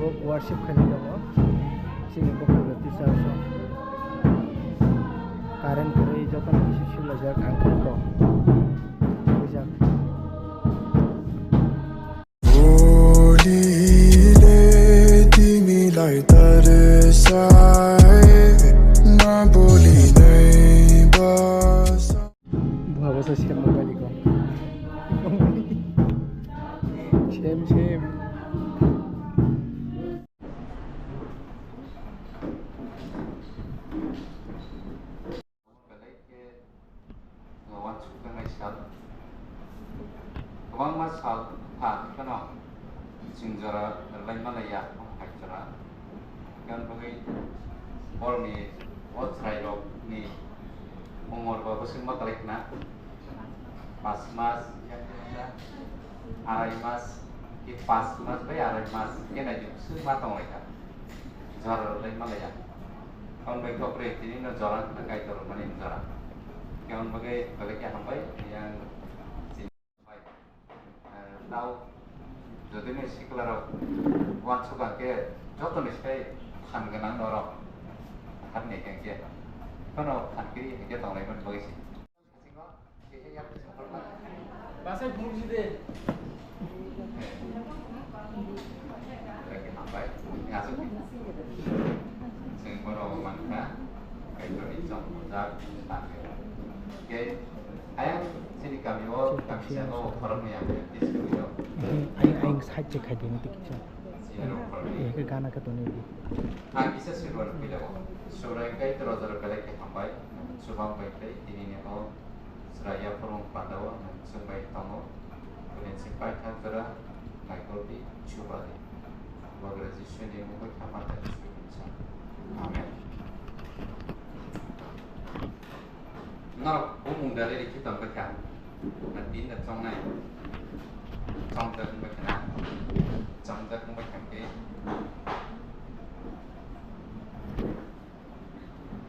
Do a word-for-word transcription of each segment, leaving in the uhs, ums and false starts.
Worship khainai tongo chini bokol teacher rok. Current kwrwi jotono kisi silaijak ang khe kok bujak. Boli le timi lai tare sai na boli nai basa. Buha basa siya mobile ko. Same, same. Belai khe uansuk tangnai sal. Kwbangma sal pha phano chwng jora rwlai manlaiya, hai jora. Hwnkhe bagwi borokni o chwrairokni umor bo bwswk ma kwlai khna. Pas mas, arai mas, ki pas mas bai arai mas khe naidi bwswk ma tonglaikha. Jora rwlai manlaiya. Hwn bai kok rwi tini no jora wngkha Kaitor rwmani jora. Khe hwn bagwi belai khe hambai yang chini bai. Eh, tao jodi ni sikla rok uansuk khe joto ni sai phan gwnang norok. Hamni khe khe. Kono phan kiri khe tonglai man bagwi si. Basai phunuk si de. Chwng borok mankha, Kaitorni chongmojak tangwi. Khe ayang chini kami o, kami saka o khoroknwi ang tiskwrwi rok. Ayang, ayang side check khai di, nang tik cha. Chini rok khoroknwi. Eh, ke gana ke toni di. Ang kisa sirwan pila o. Subrai Kaitor o jora belai khe hambai. Chubam bai khe tini ni o Chwrai yaphuru panda o nwng chwng bai tongo, bini chwng paithak jora naikoldi chubadi. Bogra Jisuni mungwi kha panda Jisu hinsa. Amen. Norok bumung da riri khe tong kha. Na tin da chongnai. Chongjak wngbai kha na. Chongjak wngbai kha khe.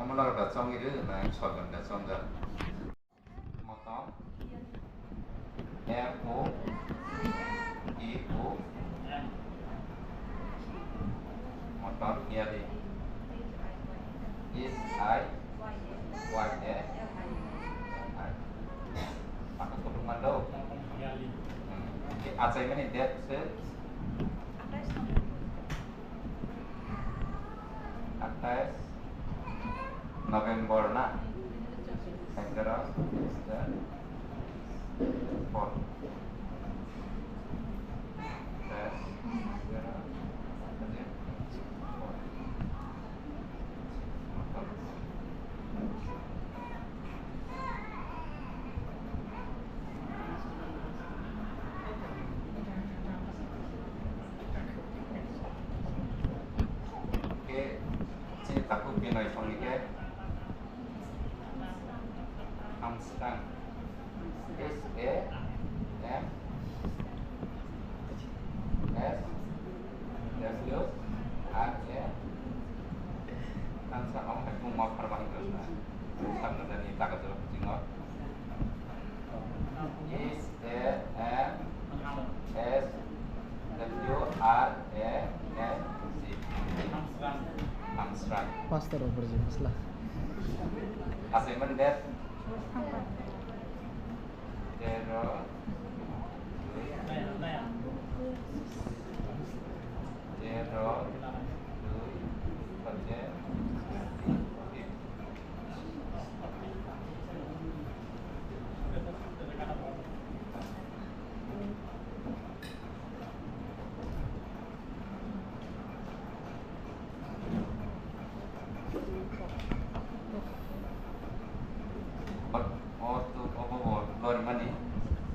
Omo norok da chongwi rw na sorgon da chongjak. Motom. M O T O. Motom hiali. H I Y A L I. Aku kutuk mando. Hmm. Achai mani date se. Atais November na? Sengkara, Sengkara, four. Atais, Sengkara, four. Khe chini takhuk Binoy songni khe Amsrang. S A M S W R A. Ang sakao hai buma pharma hinwi rwna. Sakno jani daga jora kuchingo. S A M S W R A N G. Amsrang. Pastor over je masla. Assignment date. Tero. Tero. Dui. Pache. O tu obo bo lori mani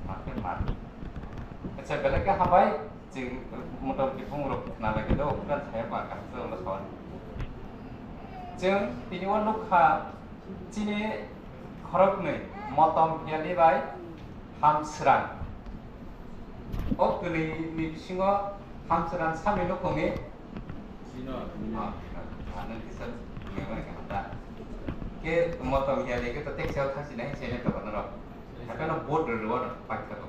ma khe ma. Acha, belai khe hambai, chwng motamoti bumung rok khna lai khe do, khna thaya ba kaham se ulo sawani. Chwng tini o nukha, chini khoroknwi, Motom Hiali bai Hamsrang. O kwlwini bisingo Hamsrang sami nukhungni. Bino. Ah, ah, nang kisa ngemai kaham da. Khe Motom Hiali khe to teksao thasi nai, sene to banaro. Hakano board rwrwano paithago.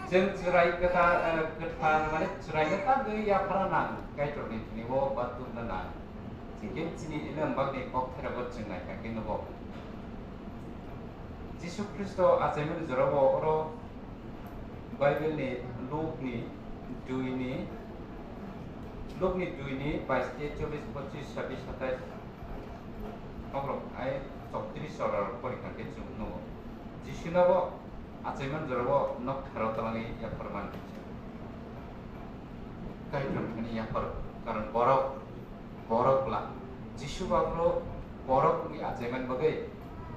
Chwng chwrai kwthar, eh, kwthar, mane chwraino tangwi yaphara nang, Kaitorni thani o ba tubna nang. Chwng khe chini elem bagni kok therabo chwng nai kha khe nugo. Jisu Khristo achaimani jorao oro Bible ni Luk ni dui ni, Luk ni dui ni bais tei chobis, pochis, sabis, satais, oborok ai chowtris oro pori kha khe chwng nugo. Jisu no bo achaiman jorao nok tharo twlangwi yaphar man khe chwng. Kaitor thani yaphar, karon borok, borok bwla. Jisu baphro borok wngwi achaiman bagwi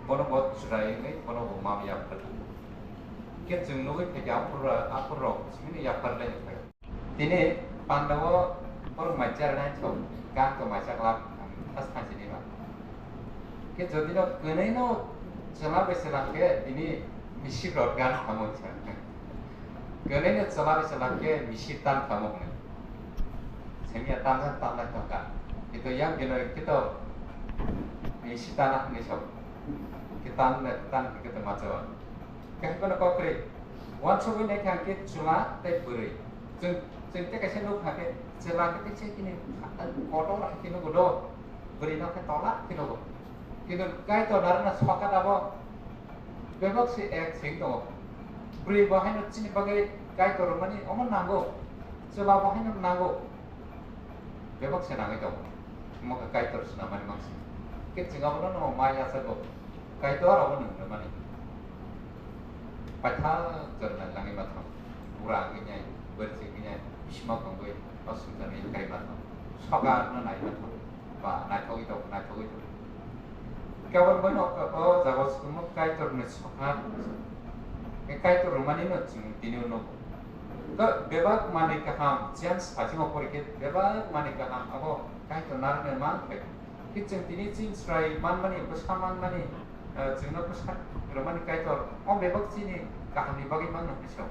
bono bo chwrai wngwi bono bo mam yaphar. Khe chwng nugwi phaikha aphuru, aphuru rok chini yaphar lai phai. Tini pandao borok mai cherna thok, gan to mai chakla, thas thang sini ba. Khe jodi no kwnwi no chwla bai chwla khe tini misip rok gan khamung sa. Kwnwi no chwla bai chwla khe misip tan khamung hwnwi. Sengya tan jan tan lai tongka. Kito yang kino kito misip tan hwnwi sok. Kitan tan kito machawa. Khe bono kok kwrwi. Uansugwi naikha hwnkhe chwla tei bwrwi. Chwng, chwng tei kaisa nukha khe chwla khe tei se kini kotor hai khe nugo do. Bwrwi no khe tola khe nugo. Kintu Kaitor narwkna sokat abo bebak se ek sing tongo. Bwrwi bo haino chini bagwi Kaitor rwmani omo nango. Chwla bo haino nango. Bebak se nangwi tongo. Omo khe Kaitor swnamani mangsi. Khe chwng abono no ma yachago. Kaitor abo nwng rwmani. Paithak jornai langwi ma thang. Bura wngwi nai, bwrwi wngwi nai, bisima bongwi, o swngcharni yakarwi ma thang. Sokarno nai ma thang. Ba naithogwi tongo, naithogwi tongo. Khe abo bai no o jaga o swngmo Kaitorni sokha. Khe Kaitor rwmani no chwng tini o nugo. Khe bebak manwi kaham, chance phaisingmo pori khe bebak manwi kaham abo Kaitor narwknai man khe. Khe chwng tini chini chwrai manmani, bwsa manmani, eh, chwngno bwsa rwmani Kaitor o bebak chini kahamni bagwi mangno hwnwi sao.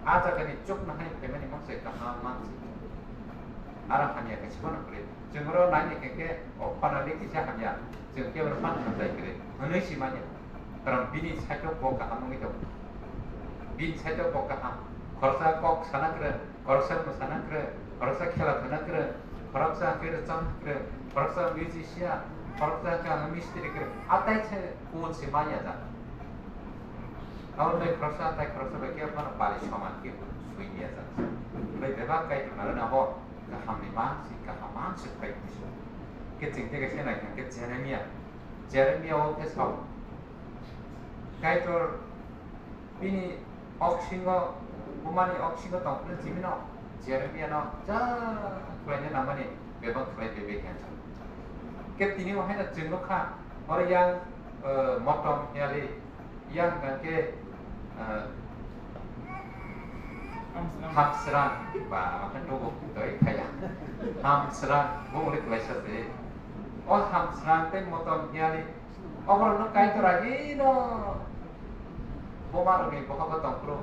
A jagani chuknohai phaimani mangse kaham mansi. Aro hamya khe se bono kwrwi. Chwng oro naini khe khe o khorang ni kisa hamya, chwng khe oro phano hamjai kwrwi hwnwi si manya. Karon bini saitok bo kaham wngwi tongo. Bini saitok bo kaham. Khoroksa kok sana kwrwi, khoroksa mwsana kwrwi, khoroksa khela thwna kwrwi, khoroksa khe rwchapna kwrwi, khoroksa musician, khoroksa khe ano mistri kwrwi. A tai se kun se manya jak. Abo bai khoroksa tai khoroksa bai khe phano bali soman khe sui ya jak. Bai bebak Kaitor narwkna bo kahamni mansi, kaham mansi phai khe se. Khe chwng tei kaisa nai khe Jeremia. Jeremia o khe sao. Kaitor bini oksingo, bumani oksingo tongphuru chimino Jeremia no ja khlaina nangmani bebak khlai bebak khe. Khe tini o haino chwng nukha, oro yang, eh, motom hiyali, yang hwnkhe, eh, hamsrang, ba, ama khe tubu toi khaya. Hamsrang, bumuli klaisa se. O hamsrang tei motom hiyali, oborokno Kaitor agino bomarokni bokhokgo tongphuru,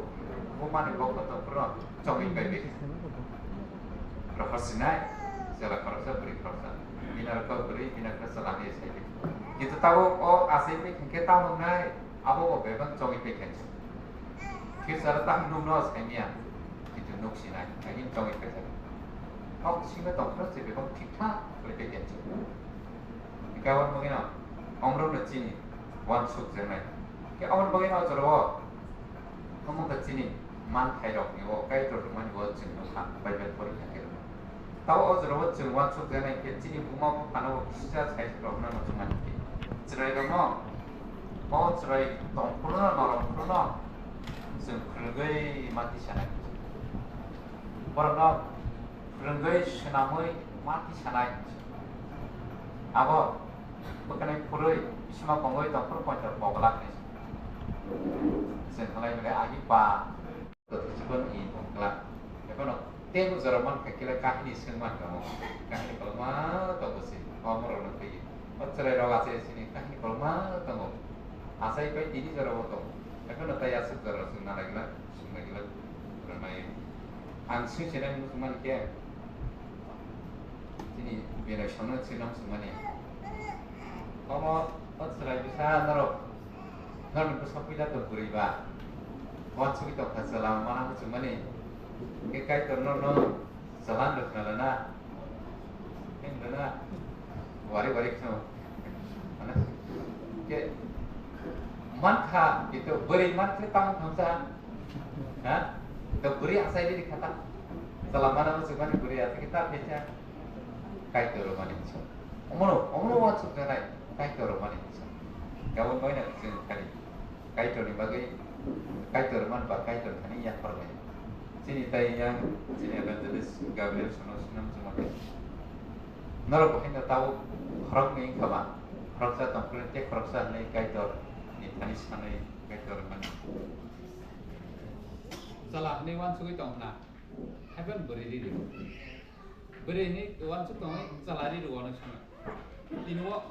bumani bokhokgo tongphuru chongwi pai bai. Rohor sinai, chwla khoroksa, bwrwi khoroksa. Bini aro kok bwrwi, bini aro chwla hinwi sai di. Kintu tabuk o achai bai hwnkhe tamo wngnai, abo bo bebak chongwi pai khe. Future o tamo nukno saimanya, kintu nuk sinai, agini chongwi pai khe. Kok singo tongphuru se bebak thik thak khlai pai khe. Hingke aboni bagwino omorokno chini uansuk jenai. Hingke aboni bagwino o jorao omo khe chini manthairokni o Kaitor rwmani o chwng nukha, Bible pori kha khe rwmani. Tabo o jorao chwng uansuk jenai khe chini buma buphano bo kisa sai rokno no chwng mani khe. Chwrairokno, o chwrai tongphuru no, norok phuru no chwng phwrwngwi ma tisanai. Borokno phwrwngwi swnamwi ma tisanai. Abo bwkhanai phurwi bisima bongwi tongphuru poito boglak ni. Chwng halai mile agi ba. Jibon ni boglak. Ebono tebo jora man kha kile kahini swng man kamo. Kahini kolma tongo si. Omorok no twi. O chwrai rok achai sini kahini kolma tongo. Achai pai tini jora bo tongo. Ebono tai aswk jora swng na nai glak. Swngnai glak rwnai. Ang swngchenai muchungmani khe chini belai somno swngna muchungmani. Omo o chwrai bisa norok, norokni bwsa puila tong kwrwi ba? Wansugwi tongkha chwla mana muchungmani. Hwnkhe Kaitor no, no chwla wngkha na? Wngkha na? Wari wari kheno. Mana? Hwnkhe mankha, kintu bwrwi mankhe tamo thamsa. Ha? To bwrwi achai riri kha ta. Chwla mana muchungmani bwrwi achai khe ta phaisa. Kaitor mani hinwi. Omono, omono wansukjaknai Kaitor mani hinwi. Gabon bai na chwng khali Kaitor ni bagwi, Kaitor man ba Kaitor thani yaphar bai. Chini tai yang, chini evangelist Gabriel sono sinam chuma khe. Norok bo hinda tabo khorok ni wngkha ba, khoroksa tongphuru tei khoroksa hinwi Kaitor ni thani sanwi Kaitor mani. Chwla hinwi wansugwi tong khna, haiphano bwrwi riri. Bwrwi ni uansuk tongwi chwla ri rwo no swngo. Tini o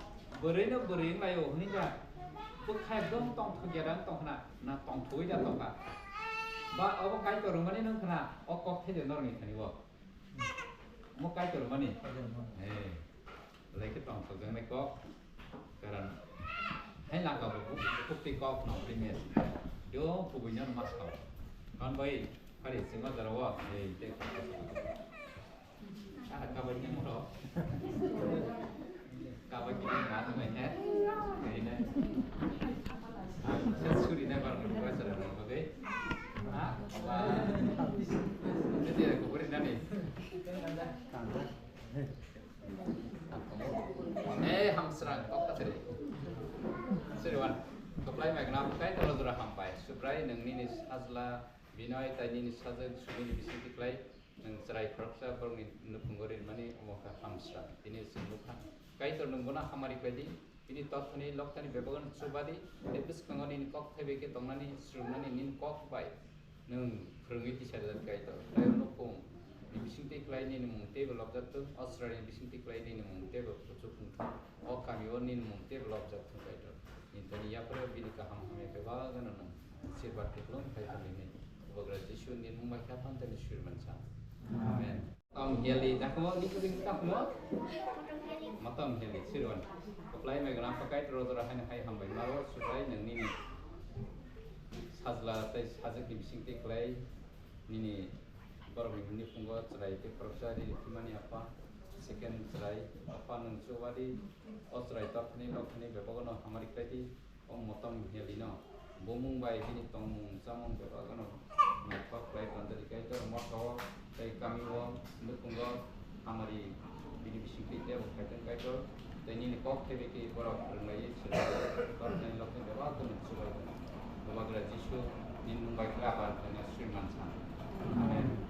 bwrwi no bwrwi wng lai o hwnwi kha. Bwkha ekdom tongthok ya da wng tong khna, na tongthogwi da tong kha. Ba obo Kaitor rwmani no wng khna, o kok thai de norok ni thani o. Omo Kaitor rwmani. He. Belai khe tongthokjaknai kok. Karon hai laka bo buk-, buktwi kok no primary. Yo kubui no ma sao. Hwn bai phari sima jora o, ei, tei kok. Ah, kabai ni moro. Kabai ni ma nai he. Ei ne. Ah, se suri ne bar ko sara no bagai. Ah, ba. Tete ko buri nani. Eh, hamsrang, kok kathari. Siriwan, kwplai mai gwnang, Kaitor jora hambai. Subrai, nwng nini sajla Binoy tai nini sajwk Sumini bisingtwi kwlai, nwng chwrai khoroksa borokni nukhungo rinmani omo kha hamsrang. Tini chwng nukha. Kaitor nwng bono hamari khlai di. Bini totthani loktani bebagano chubadi, tei bwskango nini kok thaibai khe tongnani, srwngnani nini kok bai nwng phwrwngwi tisa rijak Kaitor. Tei o nukhung ni bisingtwi kwlai nini mung teibo lobjak thung, o chwraini bisingtwi kwlai nini mung teibo kuchuk wng thung, o kami o nini mung teibo lobjak thung Kaitor. Nini thani yapharo bini kaham hamya bebagano nwng sirbad kupulung khai tongwi nini Bubagra Jisu nini mung bai khe aphano tei nini suriman sa. Amen. Motom heli, nangkukgo ni kwrwi tangkukgo? Motom heli, sirwan. Kwplai mai gwnang pakai tro jora haino hai hambai maro, Subrai nwng nini sajla tei sajwkni bisingtwi kwlai nini borokni hwnni phungo chwrai tei khoroksa riri phimani apa, second chwrai, apa nwng chubadi, o chwrai totthani loktani bebagano hamari khlaidi. O motom heli no bumung bai bini tongmung chamung bebagano naithok khlai tonjadi Kaitor motha o tei kami o nukhungo hamari bini bisingtwi tebo khaitong Kaitor tei nini kok thaibai khe borok rwnglaiwi chwrai kok nai lokni bebak gwnang chubai gwnang. Bubagra Jisu nini mung bai khe aban khaina swiman san. Amen.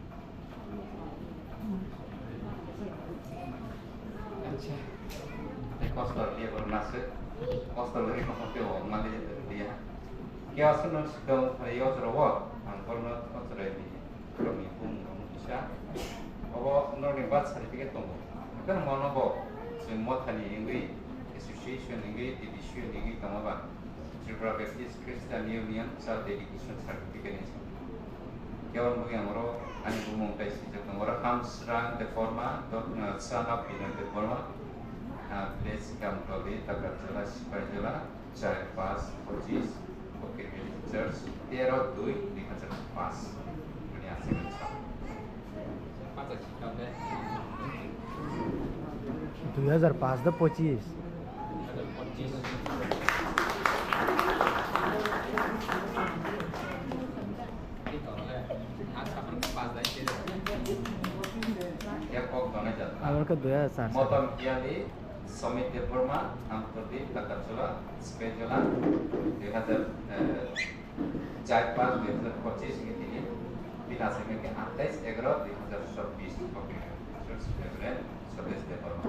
Acha. Tei kostor liya borok naswk. Kostor lori kostor tei o mali liya. Kya aswk no sikdong thari o jora o. Ang borno o jora di. Borokni bumung rok kisa. Obo norokni birth certificate tongo. Haikhe mono bo chwng mothani wngwi, association wngwi, division wngwi tongo ba. Tripura Baptist Christian Union cha dedication certificate ni simi. Kebang bwkhe ang oro ani bumung tai swijak tongo, oro Hamsrang Debbarma, Dot-, uh, son of Binoy Debbarma, uh, village Gamtoli, Takarjala, Sipaijala, char paanch pochis, Bokir Baptist Church, tero dui dui hazar paanch. Ani aswk wngkha. Dui hazar paanch do pochis. Aboni khe dui hazar char. Motom Kiali, Somit Debbarma, Amtodi, Takarjala, Sipaijala, dui hazar, eh, char paanch dui hazar pochis ni tini, bini aswk wngkha atais egaroh dui hazar chobbish, Reverend Swadesh Debbarma.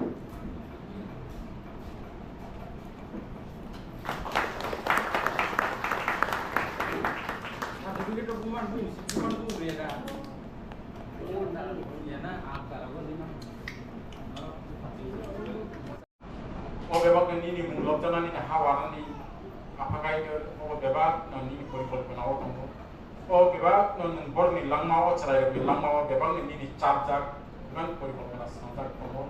O bebak no nini mung lobjaknani ha wanani apha Kaitor, o bebak no nini porikolpona o tongo. O bebak no nwng borokni langma o, chwrairokni langma o bebak no nini chapjak, nwng porikolpona swnamjak tongo.